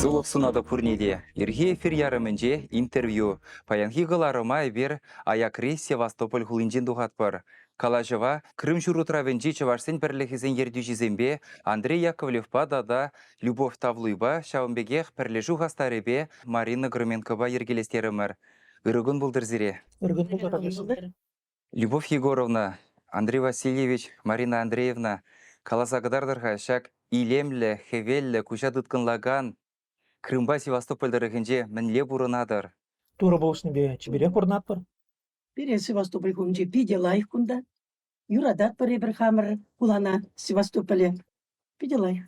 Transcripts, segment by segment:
Сывлӑх сунатӑп пурне те. Ирхи эфир ярӑмӗнче интервью. Паянхи кӑларӑма эпир аякри Севастополь хулинчен тухатпӑр. Калаҫӑва Крым ҫурутравӗнчи чӑвашсен пӗрлӗхӗсен ертӳҫисемпе Андрей Яковлевпа тата Любовь Тавлуйпа, ҫавӑн пекех пӗрлешӳ хастарӗпе Марина Громенкопа йӗркелес терӗмӗр. Ырӑ кун пултӑр сире. Ырӑ кун пултӑр. Любовь Егоровна, Андрей Васильевич, Марина Андреевна, каласа кӑтартӑр-ха ҫак илемлӗ, хӗвеллӗ, куҫа тыткӑнлакан Крымпа Севастополь тӑрӑхӗнче мӗнле пурӑнатӑр? Турӑ пулӑшнипе чиперех пурӑнатпӑр. Пире Севастополь хулинче питӗ лайӑх кунта. Юрататпӑр эпир хамӑр хулана, Севастополе. Питӗ лайӑх.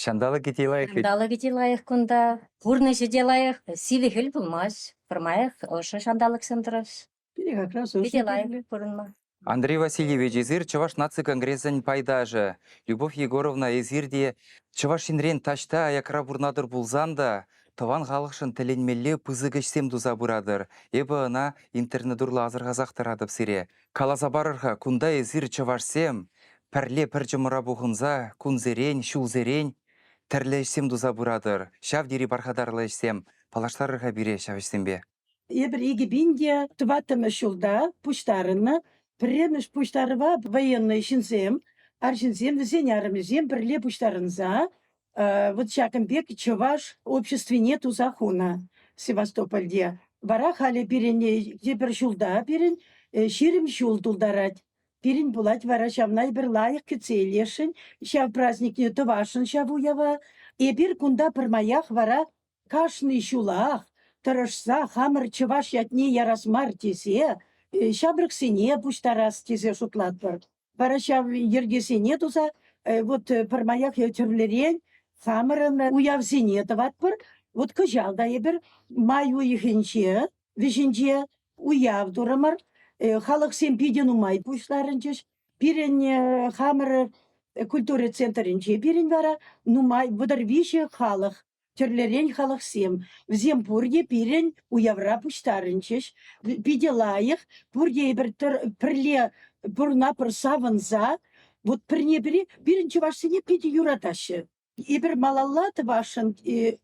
Ҫанталӑкӗ те лайӑх вӗт. Ҫанталӑкӗ те лайӑх кунта, пурнӑҫӗ те лайӑх. Сивӗ хӗл пулмасть, пӗрмаях ӑшӑ ҫанталӑксем тӑраҫ. Питӗ как раз ӑшӑ Питӗ лайӑх кирлӗ. пурӑнма. Андрей Васильевич, эсир Чӑваш наци конгресӗн пайташӗ. Любовь Егоровна, эсир те Чӑваш Енрен таҫта аякра пурӑнатӑр пулсан та тӑван халӑхшӑн тӗлӗнмелле пысӑк ӗҫсем туса пыратӑр. Эпӗ ӑна интернет урлӑ асӑрхасах тӑратӑп сире. Каласа парӑр-ха, кунта эсир чӑвашсем пӗрле пӗр чӑмӑра пухӑнса кунсерен, ҫулсерен тӗрлӗ ӗҫсем туса пыратӑр. Ҫав тери пархатарлӑ ӗҫсем. Паллаштарӑр-ха пире ҫав ӗҫсемпе. Эпир 2004-мӗш ҫулта пуҫтарӑннӑ. Пӗрремӗш пуҫтарӑва военнӑй ҫынсем, арҫынсем, вӗсен арӑмӗсем пӗрле пуҫтарӑнса вот ҫакӑн пек чӑваш обществине туса хунӑ Севастопольте. Вара халӗ пирӗн тепӗр ҫулта пирӗн 20 ҫул тултарать. Пирӗн пулать вара ҫавна эпир лайӑх кӗтсе илесшӗн, ҫав праздникне тӑвасшӑн ҫав уява. Эпир кунта пӗрмаях вара Кашни ҫулах тӑрӑшса хамӑр чӑваш ятне ярас мар тесе ҫамрӑксене пуҫтарас тесе шутлатпӑр. Вара ҫав йӗркесене туса вот пӗрмаях тӗрлӗрен хамӑрӑн уявсене тӑватпӑр. Вот кӑҫал та эпир май уйӑхӗнче вӗҫӗнче уяв турӑмӑр. Халӑхсем питӗ нумай пуҫтарӑнчӗҫ. Пирӗн хамӑр культура центрӗнче пирӗн вара нумай 33 халӑх тӗрлӗрен халӑхсем. Вӗсем пурте пирӗн уявра пуҫтарӑнчӗҫ. Питӗ лайӑх. Пурте эпир пӗрле пурӑнатпӑр савӑнса. Вот пӗрне-пӗри пирӗн чӑвашсене питӗ юратаҫҫӗ. Эпир малалла тӑвасшӑн,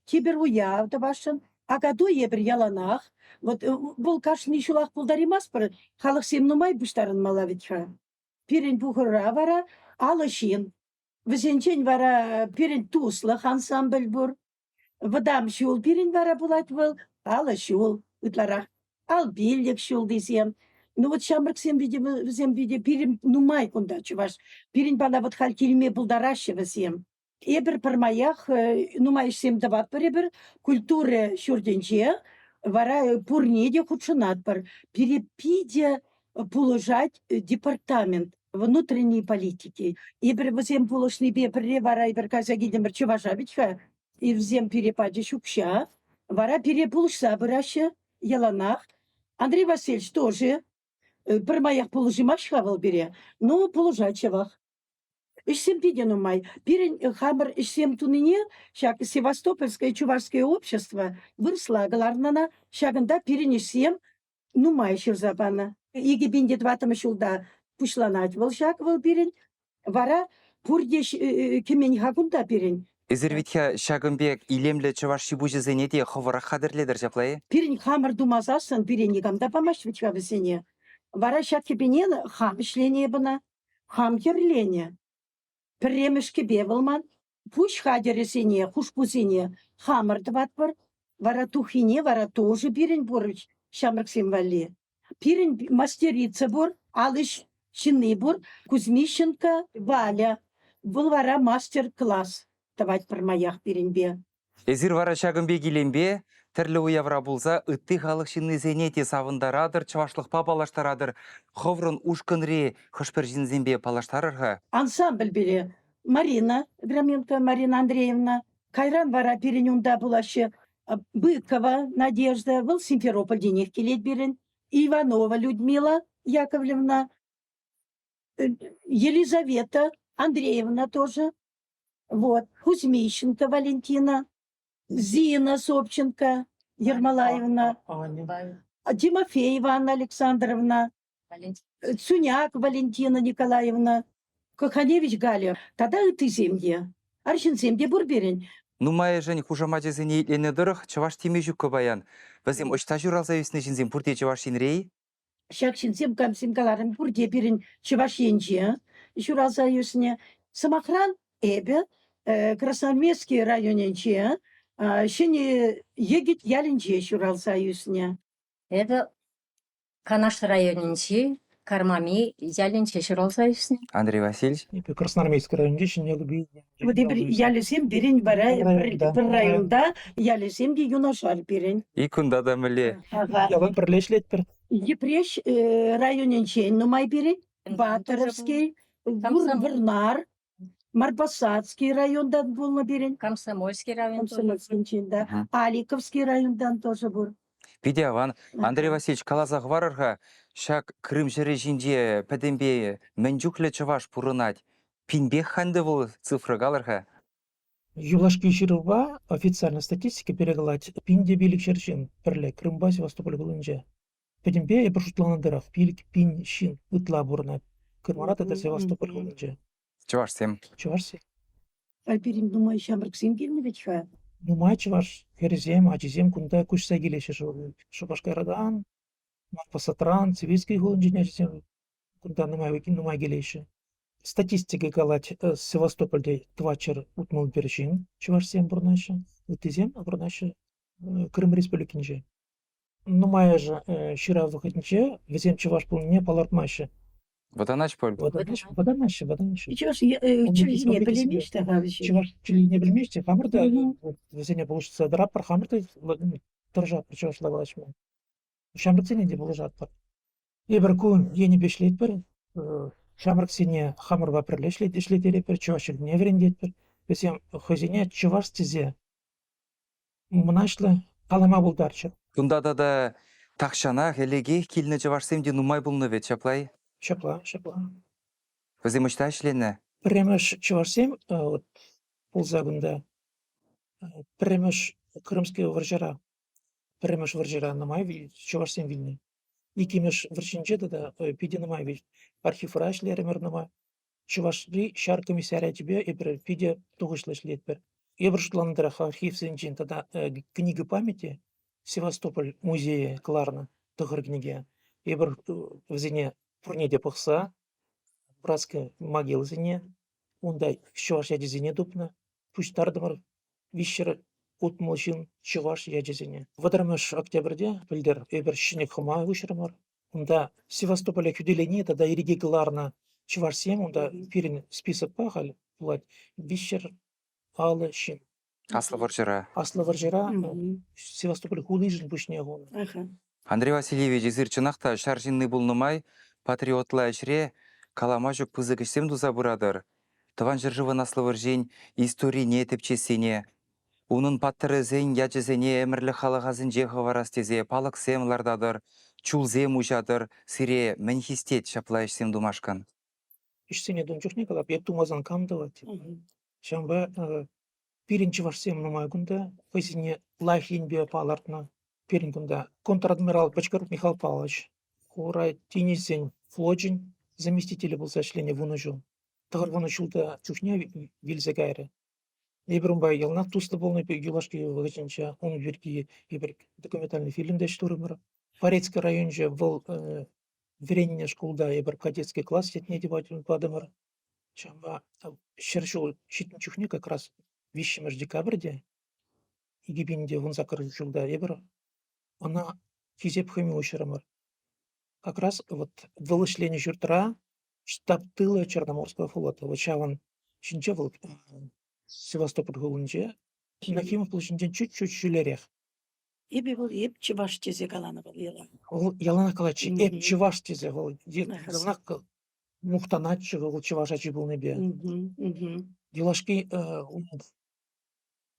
тепӗр уяв тӑвасшӑн. Акатуй эпир яланах. Вот вӑл кашни ҫулах пултараймастпӑр. Халӑхсем нумай пуҫтарӑнмалла вӗт-ха. Пирӗн пухура вара 50 ҫын. Вӗсенчен вара пирӗн туслӑх ансамбль пур. Вӑтам ҫул пирӗн вара пулать вӑл, 50 ҫул ытларах. 55 ҫултисем. Ну вот ҫамрӑксем питӗ вӗсем питӗ пирӗн нумай кунта чӑваш. Пирӗн пата вот халь килме пултараҫҫӗ вӗсем. Эпир пӗрмаях нумай ӗҫсем тӑватпӑр эпир культура ҫуртӗнче, вара пурне те хутшӑнатпӑр. Пире питӗ пулӑшать департамент внутренней политики. Эпир вӗсем пулӑшнипе пӗрре вара эпир кайса килтӗмӗр чӑваша вӗт-ха. И вӗсем пире пачӗҫ укҫа. Вара пире пулӑшса пыраҫҫӗ яланах. Андрей Васильевич тоже пӗрмаях пулӑшимасть-ха вӑл пире, ну пулӑшать ҫавах. Ӗҫсем питӗ нумай. Пирӗн хамӑр ӗҫсем тунине ҫак Севастопольское чувашское общество вырӑсла кӑларнӑ Ҫакӑнта пирӗн ӗҫсем нумай ҫырса панӑ. 2004 ҫулта пуҫланать вӑл ҫак вӑл пирӗн. Вара пурте кӗмен-ха кунта пирӗн. Эсир вӗт-ха ҫакӑн пек илемлӗ чӑваш ҫи-пуҫӗсене те хӑвӑрах хатӗрлетӗр ҫапла-и? Пирӗн хамӑр тумасассӑн пире никам та памасть вӗт-ха вӗсене. Вара ҫак кӗпене хам ӗҫленӗ эп ӑна. Хам йӗрленӗ. Пӗрремӗш кӗпе вӑл ман. Пуҫ хатӗрӗсене, хушпусене хамӑр тӑватпӑр. Вара туххине вара тоже пирӗн пур ҫамрӑксем валли. Пирӗн мастерица пур, ал ӗҫ ҫынни пур. Кузьмищенко Валя. Вӑл вара мастер-класс тӑвать пӗрмаях пирӗнпе. Эсир вара ҫакӑн пек илемпе тӗрлӗ уявра пулса ытти халӑх ҫыннисене те савӑнтаратӑр, чӑвашлӑхпа паллаштаратӑр. Хӑвӑрӑн ушкӑнри хӑш-пӗр ҫынсемпе паллаштарӑр-ха. Ансамбль пире Марина Громенко Марина Андреевна, кайран вара пирӗн унта пулаҫҫӗ Быкова Надежда, вӑл Симферопольтенех килет пирӗн, Иванова Людмила Яковлевна, Елизавета Андреевна тоже, Вот. Кузьмищенко Валентина, Зина Собченко Ермолаевна, Тимофеева Анна Александровна, Цуняк Валентина Николаевна, Коханевич Галя тата ыттисем те. Арҫынсем те пур пирӗн. Нумайӑшӗн хушамачӗсене итленӗ тӑрӑх чӑваш теме ҫуккӑ паян. Вӗсем ӑҫта ҫуралса ӳснӗ ҫынсем пурте Чӑваш Енре-и? Ҫак ҫынсем камсем каларӑм, пурте пирӗн Чӑваш Енче ҫуралса ӳснӗ. Сӑмахран, эпӗ Красноармейски районӗнче Ҫӗнӗ Йӗкӗт ялӗнче ҫуралса ӳснӗ. Эпӗ Канаш районӗнчи Кармами ялӗнче ҫуралса ӳснӗ. Андрей Васильевич. Эпӗ Красноармейски районӗнчи Ҫӗнӗ Упи. Вот эпир ялӗсем пирӗн вара пӗр районта, ялӗсем те юнашар пирӗн. Ик кунта та мӗнле? Ялан пӗрле ӗҫлетпӗр. Йӗпреҫ районӗнчен нумай пирӗн. Батыровский, Вӑрнар, Марпосадский районтан пулнӑ пирӗн. Комсомольский район. Комсомольскинчен, да. Аликовский районтан тоже пур. Питӗ аван. Андрей Васильевич, каласа хӑварӑр-ха, ҫак Крым ҫӗрӗ ҫинче пӗтӗмпе мӗн чухлӗ чӑваш пурӑнать? Пинпех-ха ӗнтӗ вӑл цифра калӑр-ха. Юлашки ҫырӑва официальнӑй статистика пире калать, 1500 ҫын пӗрле Крымпа Севастополь хулинче. Пӗтӗмпе эпир шутланӑ тӑрӑх 5000 ҫын ытла пурӑнать Крымра тата Севастополь хулинче. Чӑвашсем. Чӑвашсем. Халь пирӗн нумай ҫамрӑксем килнӗ вӗт-ха. Нумай чӑваш хӗрӗсем, ачисем кунта куҫса килеҫҫӗ Шупашкартан, Посадран, Цивильский хулинчен ачисем кунта нумай, нумай килеҫҫӗ. Статистика калать, Севастопольте 461 ҫын чӑвашсем пурӑнаҫҫӗ, ыттисем пурӑнаҫҫӗ Крым Республикинче. Нумайӑшӗ ҫырав вӑхӑтӗнче вӗсем чӑваш пулнине палӑртмаҫҫӗ. Вӑтанаҫ пуль. Вӑтанаҫҫӗ, вӑтанаҫҫӗ, вӑтанаҫҫӗ. Чӑваш чӗлхине пӗлеймест те-ха вӗсем. Чӑваш чӗлхине пӗлмест те, хамӑр та вӗсене пулӑшса тӑратпӑр, хамӑр та тӑрӑшатпӑр чӑвашла калаҫма. Ҫамрӑксене те пулӑшатпӑр. Эпир ку енӗпе ӗҫлетпӗр. Ҫамрӑксене хамӑрпа пӗрле ӗҫлеттеретпӗр, чӑваш чӗлхине вӗрентетпӗр. Вӗсем хӑйсене чӑваш тесе мӑнаҫлӑ калама пултарчӗ. Кунта тата тахҫанах, ӗлӗкех килнӗ чӑвашсем те нумай пулнӑ вӗт, ҫапла-и? Ҫапла, ҫапла. Вӗсем ӑҫта ӗҫленӗ? Пӗрремӗш чӑвашсем вот пулса кунта пӗрремӗш Крымский вӑрҫӑра, пӗрремӗш вӑрҫӑра нумай чӑвашсем вилнӗ. Иккӗмӗш вӑрҫинче тата питӗ нумай архивра ӗҫлерӗмӗр нумай. Чӑвашри ҫар комиссариачӗпе эпир питӗ тухӑҫлӑ ӗҫлетпӗр. Эпир шутланӑ тӑрӑх архивсенчен тата «Книга памяти» Севастополь музейӗ кӑларнӑ тӑхӑр кӗнеке. Эпир вӗсене пурне те пӑхса братски могилӑсене, унта чӑваш ячӗсене тупнӑ, пуҫтартӑмӑр 360 ҫын чӑваш ячӗсене. 30 октябрьте пӗлтӗр эпир ҫӗнӗ хӑма уҫрӑмӑр. Унта Севастополе хӳтӗлени тата ирӗке кӑларнӑ чӑвашсем унта пирӗн списокпа халь пулать 350 ҫын. Аслӑ вӑрҫӑра. Аслӑ вӑрҫӑра Севастополь хулишӗн пуҫне хунӑ. Андрей Васильевич, эсир чӑнах та ҫар ҫынни пулнӑ май патриотла ӗҫре калама ҫук пысӑк ӗҫсем туса пыратӑр. Тӑван ҫӗршывӑн Аслӑ вӑрҫин историне тӗпчессине, унӑн паттӑрӗсен ячӗсене ӗмӗрлӗх халӑх асӗнче хӑварас тесе палӑксем лартатӑр, чулсем уҫатӑр. Сире мӗн хистет ҫапла ӗҫсем тумашкӑн? Ӗҫсене тунӑ чухне калап, эп тумасан кам тӑвать? Ҫавӑнпа пирӗн чӑвашсем нумай кунта хӑйсене лайӑх енпе палӑртнӑ. Пирӗн кунта контр-адмирал Пӑчкӑр Михаил Павлович Хура тинӗсӗн флочӗн заместителӗ пулса ӗҫленӗ 10 ҫул. 90 ҫулта чухне вилсе кайрӗ. Эпир унпа яланах туслӑ пулнӑ юлашки вӑхӑтӗнче ун пирки эпир документальный фильм та ӗҫ турӑмӑр. Порецки районӗнче вӑл вӗреннӗ шкулта эпир кадетский класс ятне те патӑмӑр. Ҫавӑнпа 100 ҫул ҫитнӗ чухне как раз 3 декабрьте 2018 ҫулта эпир ӑна хисеп хӑми уҫрӑмӑр. Как раз вот вӑл ӗҫленӗ ҫуртра штаб тыла Черноморского флота. Вот ҫавӑн ҫинче вӑл Севастополь хулинче Нахимов площадӗнчен чуть-чуть ҫӳлерех. Эпӗ вӑл эп чӑваш тесе каланӑ вӑл ялан. Вӑл яланах калатчӗ, эп чӑваш тесе вӑл яланах мухтанатчӗ вӑл чӑваш ачи пулнипе. Юлашки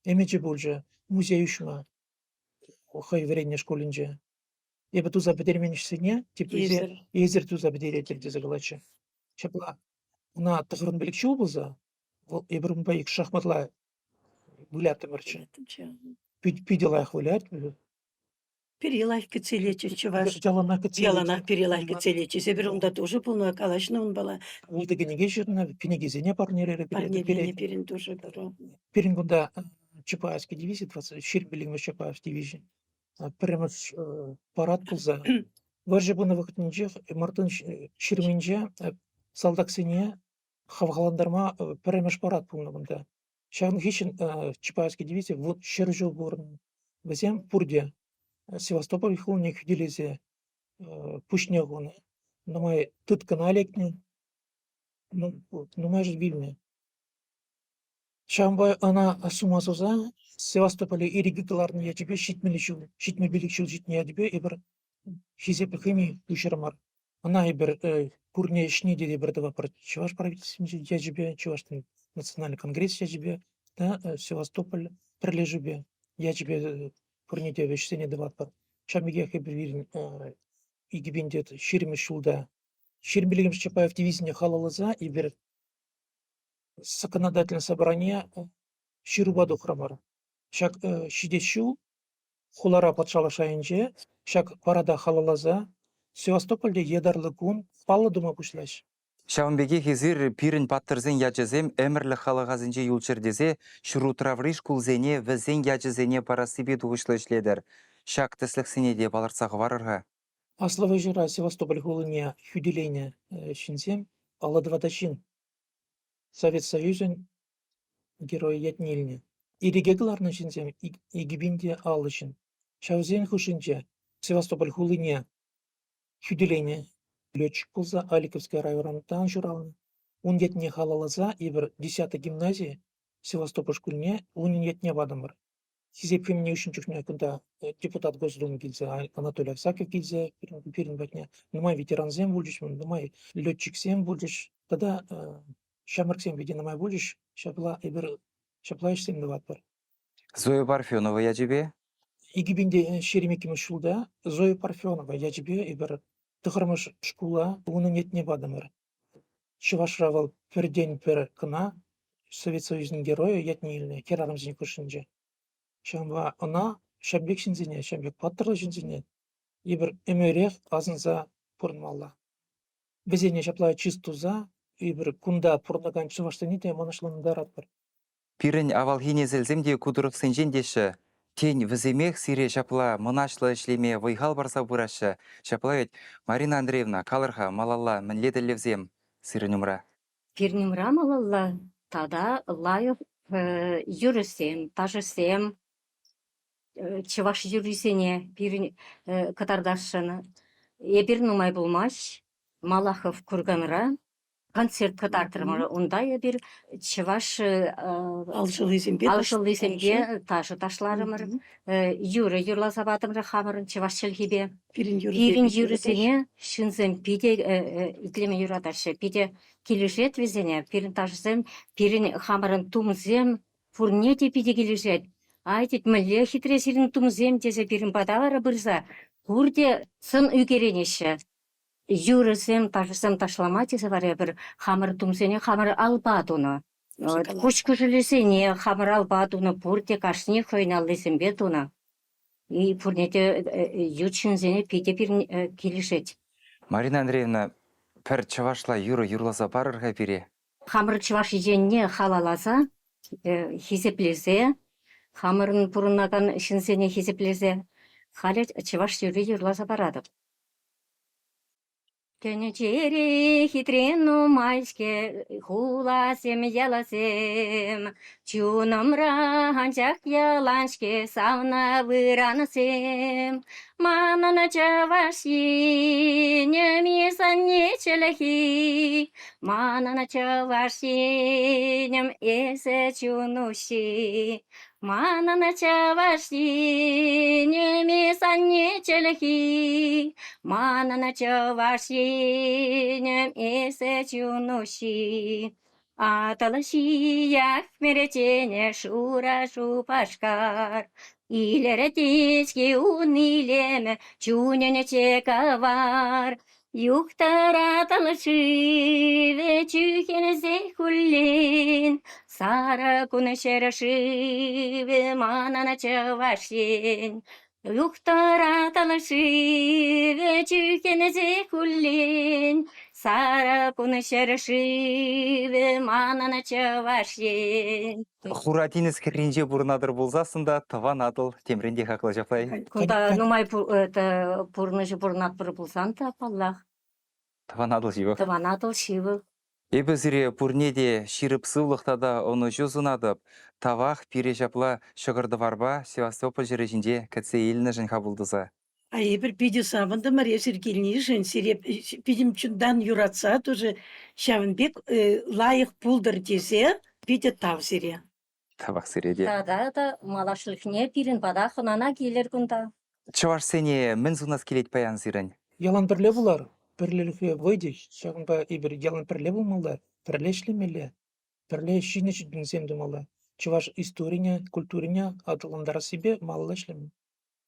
ӗмӗчӗ пулчӗ музей уҫма хӑй вӗреннӗ шкулӗнче. Эпӗ туса пӗтермен ӗҫсене теприсем эсир туса пӗтеретӗр тесе калатчӗ. Ҫапла ӑна 95 ҫул пулса вӑл эпир унпа ик шахматла выляттӑмӑрччӗ. Питӗ лайӑх вылять. Пире лайӑх кӗтсе илетчӗҫ чӑваш. Яланах кӗтсе Яланах пире лайӑх кӗтсе илетчӗҫ. Эпир унта тоже пулнӑ, калаҫнӑ унпала. Ултӑ кӗнеке ҫырнӑ, кӗнекесене парнелерӗ пире. Парнеленӗ пирӗн тоже. Пирӗн кунта. Чапаевский дивизи, 25-мӗш Чапаев дивизи пӗрремӗш парад пулса вӑрҫӑ пынӑ вӑхӑтӗнчех Мартын ҫырминче салтаксене хавхалантарма пӗрремӗш парад пулнӑ кунта. Ҫавӑн хыҫҫӑн Чапаевский дивизи 100 ҫул пурӑннӑ. Вӗсем пурте Севастополь хулине хӳтӗлесе пуҫне хунӑ. Нумай тыткӑна лекнӗ, нумайӑшӗ вилнӗ. Ҫавӑнпа ӑна сума суса Севастополе ирӗке кӑларнӑ ячӗпе 70 ҫул, 75 ҫул ҫитнӗ ячӗпе эпир хисеплӗ хӑйми уҫрӑмӑр. Ӑна эпир пурне ӗҫне те эпир тӑватпӑр Чӑваш правительствин ячӗпе, Чӑваш национальный конгресс ячӗпе тата Севастополь пӗрлешӳпе ячӗпе пурне те ӗҫсене тӑватпӑр. Ҫавӑн пекех эпир пирӗн 2020 ҫулта 25-мӗш Чапаев дивизине халалласа эпир законодательное собрание ҫырупа тухрӑмӑр. Ҫак ҫитес ҫул хулара патшалӑх шайӗнче ҫак парада халалласа Севастопольте ятарлӑ кун паллӑ тума пуҫлаҫ. Ҫавӑн пекех эсир пирӗн паттӑрсен ячӗсем ӗмӗрлӗх халӑх асӗнче юлччӑр тесе ҫурутраври шкулсене вӗсен ячӗсене парассипе тухӑҫлӑ ӗҫлетӗр. Ҫак тӗслӗхсене те палӑртса хӑварӑр-ха. Аслӑ вӑрҫӑра Севастополь хулине хӳтӗленӗ ҫынсем 54 ҫын Совет Союзӗн Геройӗ ятне илнӗ. Ирӗке кӑларнӑ ҫынсем 2050 ҫын. Ҫавсен хушшинче Севастополь хулине хӳтӗленӗ летчик пулса Аликовская районтан ҫуралнӑ. Ун ятне халалласа эпир десятый гимнази Севастополь шкулне унӑн ятне патӑмӑр. Хисеп хӑмине уҫнӑ чухне кунта депутат Госдумы килсе, Анатолий Аксаков килсе пирӗн патне. Нумай ветерансем пулчӗҫ, нумай летчиксем пулчӗҫ. Тата ҫамрӑксем питӗ нумай пулчӗҫ. Ҫапла эпир ҫапла ӗҫсем тӑватпӑр. Зоя Парфенова ячӗпе? 2022 ҫулта Зоя Парфенова ячӗпе эпир тӑхӑрмӗш шкула унӑн ятне патӑмӑр. Чӑвашра вӑл пӗртен-пӗр кӑна Совет Союзӗн Геройӗ ятне илнӗ хӗрарӑмсен хушшинче. Ҫавӑнпа ӑна ҫав пек ҫынсене, ҫав пек паттӑрлӑ ҫынсене эпир ӗмӗрех асӑнса пурӑнмалла. Вӗсене ҫапла чыс туса эпир кунта пурӑнакан чӑвашсене те мӑнаҫлантаратпӑр. Пирӗн авалхи несӗлсем те ку тӑрӑхсенчен теҫҫӗ. Тен, вӗсемех сире ҫапла мӑнаҫлӑ ӗҫлеме вӑй-хал парса пыраҫҫӗ. Ҫапла вӗт, Марина Андреевна, калӑр-ха, малалла мӗнле тӗллевсем сирӗн умра? Пирӗн умра малалла тата лайӑх юрӑсем, ташӑсем, чӑваш юррисене пирӗн кӑтартасшӑн. Эпир нумай пулмасть Малахов Курганра концерт кӑтартрӑмӑр. Унта эпир чӑваш алшӑллисемпе алшӑллисемпе ташӑ ташларӑмӑр, юрӑ юрласа патӑмӑр хамӑрӑн чӑваш чӗлхипе. Пирӗн Пирӗн юрӑсене ҫынсем питӗ итлеме юратаҫҫӗ, питӗ килӗшет вӗсене. Пирӗн ташӑсем, пирӗн хамӑрӑн тумсем пурне те питӗ килӗшет. Ай, тет, мӗнле хитре сирӗн тумсем тесе пирӗн пата вара пырса пурте сӑн ӳкеренеҫҫӗ. Юрӑсем, ташӑсем ташлама тесе вара эпир хамӑр тумсене хамӑр алпа тунӑ. Куҫ кӑшӑлӗсене хамӑр алпа тунӑ, пурте кашни хӑйӗн аллисемпе тунӑ. И пурне те ют ҫынсене питӗ пирӗн килӗшет. Марина Андреевна, пӗр чӑвашла юрӑ юрласа парӑр-ха пире. Хамӑр чӑваш енне халалласа, хисеплесе, хамӑрӑн пурӑнакан ҫынсене хисеплесе халӗ чӑваш юрри юрласа паратӑп. Тӗнчере хитре нумай-ҫке хуласем, яласем. Чунӑмра анчах ялан-ҫке савнӑ вырӑнсем. Манӑн чӑваш енӗм эс анне чӗлхи, Манӑн чӑваш енӗм эсӗ чун уҫҫи. Манӑн чӑваш енӗм эс анне чӗлхи, Манӑн чӑваш енӗм эсӗ чун уҫҫи. Атӑл ҫиях мереченӗ шура Шупашкар. Илӗртет-ҫке ун илемӗ, чунӗнче кавар. Юхтаратӑн шывӗ чӳхенсе хуллен, Сарӑ кун ҫӗршывӗ манӑн Чӑваш Ен. Юхтаратӑн шывӗ чӳхенсе хуллен, Сарӑ кун ҫӗршывӗ манӑн Чӑваш Ен. Хура тинӗс хӗрринче пурӑнатӑр пулсассӑн та Тӑван Атӑл темрен те хаклӑ ҫапла-и? Кунта нумай пурнӑҫӗ пурӑнатпӑр пулсан та, паллах. Тӑван Атӑл ҫывӑх. Тӑван Атӑл ҫывӑх. Эпӗ сире пурне те ҫирӗп сывлӑх тата ӑнӑҫу сунатӑп. Тавах пире ҫапла ҫӑкӑр-тӑварпа Севастополь ҫӗрӗ ҫинче кӗтсе илнӗшӗн хапӑл туса. А эпир питӗ савӑнтӑмӑр эсир килнишӗн, сире питӗ чунтан юратса тоже ҫавӑн пек лайӑх пултӑр тесе питӗ тав сире. Тавах сире те. Тата та малашлӑхне пирӗн пата хӑнана килӗр кунта. Чӑвашсене мӗн сунас килет паян сирӗн? Ялан пӗрле пулар, пӗрлелӗхре вӑй те, ҫавӑнпа эпир ялан пӗрле пулмалла, пӗрле ӗҫлемелле, пӗрле ҫӗнӗ ҫитӗнӳсем тумалла. Чӑваш историне, культурине аталантарассипе малалла ӗҫлемелле.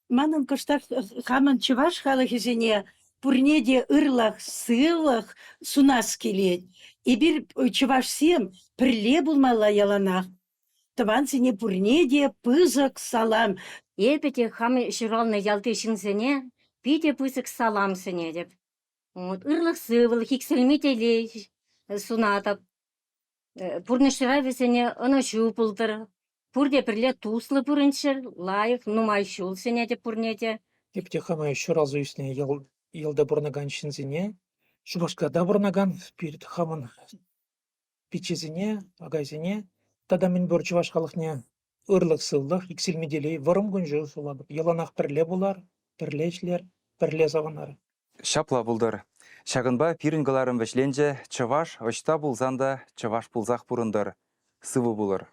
Манӑн кӑштах хамӑн чӑваш халӑхӗсене пурне те ырлӑх, сывлӑх сунас килет. Эпир, чӑвашсем, пӗрле пулмалла яланах. Тӑвансене пурне те пысӑк салам. Эпӗ те хам ҫуралнӑ ялти ҫынсене питӗ пысӑк салам сӗнетӗп. Вот ырлӑх-сывлӑх, иксӗлми телей сунатӑп. Пурнӑҫра вӗсене ӑнӑҫу пултӑр. Пурте пӗрле туслӑ пурӑнччӑр, лайӑх, нумай ҫул сӗнетӗп пурне те. Эп те хама ҫуралса ӳснӗ ялта пурӑнакан ҫынсене, Шупашкарта пурӑнакан хамӑн пиччесене, акайсене тата мӗнпур чӑваш халӑхне ырлӑх-сывлӑх, иксӗлми телей, вӑрӑм кун-ҫул сунатӑп. Яланах пӗрле пулар, пӗрле ӗҫлер, пӗрле савӑнар. Ҫапла пултӑр. Ҫакӑнпа пирӗн кӑларӑм вӗҫленчӗ. Чӑваш ӑҫта пулсан та чӑваш пулсах пурӑнтӑр. Сывӑ пулӑр.